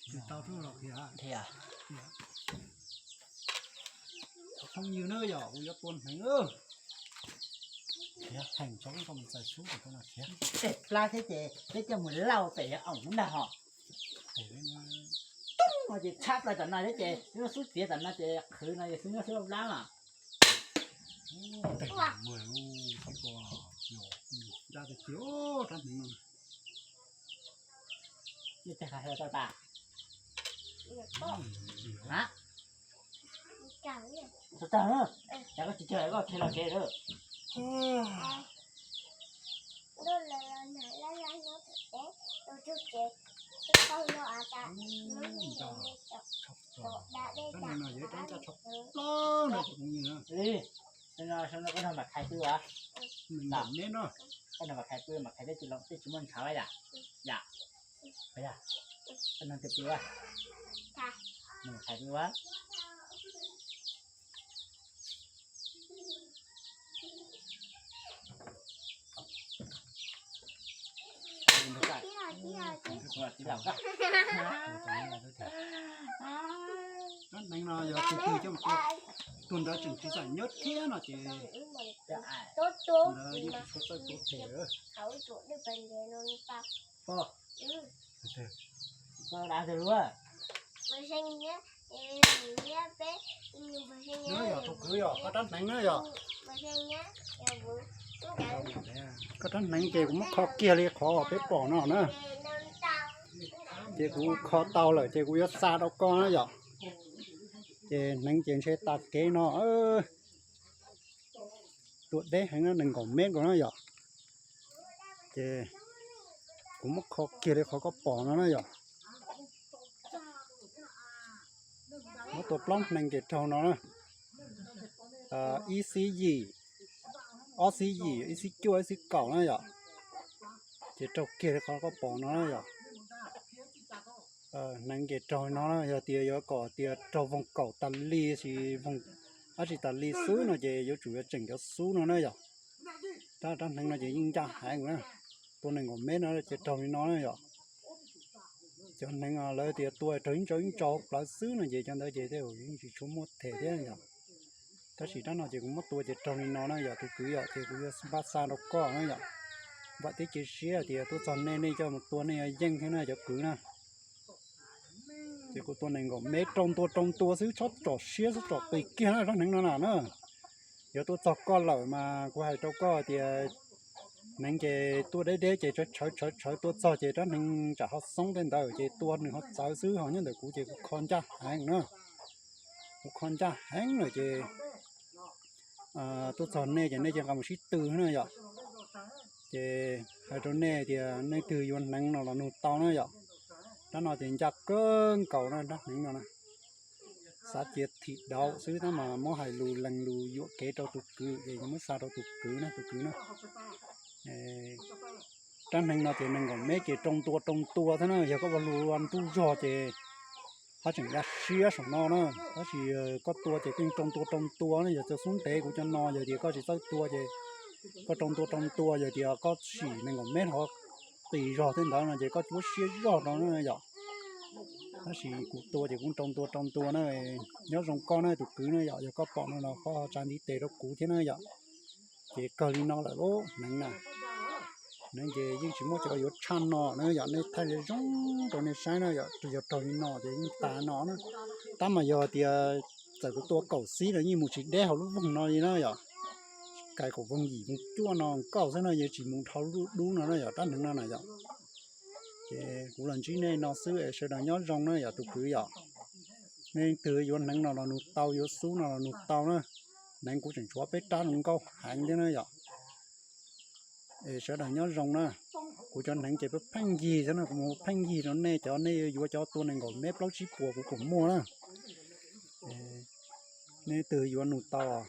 Tsis tau rau los khiav. Thiab, phooj ywg na, yog kuv yuav tua hneev, khiav heev tso koj mus txais xub kom tau no khiav. Tej plab thiab ces peb coj mus lauj pem yog oom ntag hos. Tub no ces tshab plaws tom no thiab ces xub txiav tom no ces qhwv no ces xub nyob xub plab mas. Ntsa tiag tiag rab hneev no. Tag, tag, cas koj tsis cog koj khiav los kev lawm. Rab hneev no yog ib rab ntsa tshaj plaws na. Koj nrog mam khais pw as. Koj nrog mam khais pw, mam khais tej tsis los tej tsis muaj ntshav yam. Yam, koj nrog tus pw as. Mam khais pw as. Rab hneev no yog tus twg coj mus tua, tus ntawd tseem tsis xam nyob thiab no ces ntawd yeej tsis tshua txawj tua phem. Yog tus kwv yog koj rab hneev na yog. Koj rab hneev ces kuv muab kho kiag li qhov peb pom no na. Ces kuv kho tau lawm ces kuv yuav xa rau koj na yom. Ces hneev ces ntshe tas kev no. Tua deb heev na, nees nkaum mev nkaus na yom. Ces kuv muab kho kiag li qhov koj pom no na yom. Muab tua plaub hneev ces raug no na. Ib xib yim, ob xib yim, ib xib cuaj, ib xib kaum na yom. Ces raug kiag li qhov koj pom no na yom. Hneev ces raug no na, yog tias yuav kom tias raug voog kaum tas li, tab sis tas li xwb no ces yuav tsum yuav tseem cov xub no na yom. Rab, rab hneev no ces yeej ncaj heev na. Tua nees nkaum mev no ces raug li no na yom. Cov hneev lawv tias tua raug ib ntsa ib ntsa plawv xwb no ces cov ntawd ces tej zaum yeej tsis tshua muaj them thiab yom. Tab sis rab no ces kuv muab tua ces raug li no na yom tus kwv yom, ces kuv yuav npaj xa rau koj na yom. Vam thiab cia siab tias tuaj txog nej, nej coj mus tua nej yuav yeej thiab na cov kwv na. Ces kuv tua nees nkaum mev rau ntua rau ntua xwb, txhob tsom siab txhob tsom qis kiag na rab hneev no na na. Yuav tuaj txog koj lawm mas kuv hais rau koj tias hneev ces tuaj deb deb ces tshawv tshawv tshawv tshawv tuaj txog ces rab hneev tsam ho xoob tej ntawd ces tua nws ho txawv xwb, ho nyob ntawm kuv ces kuv kho ncaj heev na. Kuv kho ncaj heev lawm ces tuaj txog nej ces nej cia nqa mus sib tw na yom. Ces hais rau nej tias nej twg yuav hneev no los nug tau na yom. Rab no ces ncaj kawg nkaus na rab hneev no na. Xav cia thim dauv xwb tab mas muab hais lus lees lus yuam kev rau tus kwv ces yog muab xa rau tus kwv na, tus kwv na. Rab hneev no ces nees nkaum mev ces rau ntua rau ntua thiab na, yog koj ua lus ua ntub zog ces haj tseem ya siab saum no na. Tab sis koj tua ces koj rau ntua rau ntua na, yog cov xub ntev kuv cov no yog tias koj tsis txawj tua ces koj rau ntua rau ntua, yog tias koj sim nees nkaum mev ho qis zog thiab ntawd no ces koj cuab siab zog rau na yom. Tab sis kuv tua ces kuv rau ntua rau ntua na. Nyob zoo koj na tus kwv na yom, yog koj pom no los koj tsa ntiv tes rau kuv thiab na yom. Ces kawg li no lawm lauj hneev na. Hneev ces yeej tsis muaj cov yuav tshaj no na yom, nej thaij zoo zoo rau nej saib na yom, yog raug li no ces yeej tas no na. Tab mas yog tias txawm kuv tua kaum xib no yeej mus tsis deb hauv lub voog no li na yom. Kais kaum voog yim voog cuaj no nkauj xwb no yeej tsis mus dhau lub dub no na yom, rab hneev no na yom. Ces kuv los ntsib nej no xwb es sawv daws nyob zoo na yom tus kwv yom. Nej twg yuav hneev no los nug tau, yuav xub no los nug tau na. Hneev kuv tseem tshuav peb rab zoo nkauj heev thiab na yom. Es sawv daws nyob zoo na. Kuv cov hneev ces pheej ncig xwb na, kuv mus pheej ncig rau nej cov, nej yuav cov tua nees nkaum mev plaub tsib puas kuv kuj muaj na. Nej twg yuav nug tau,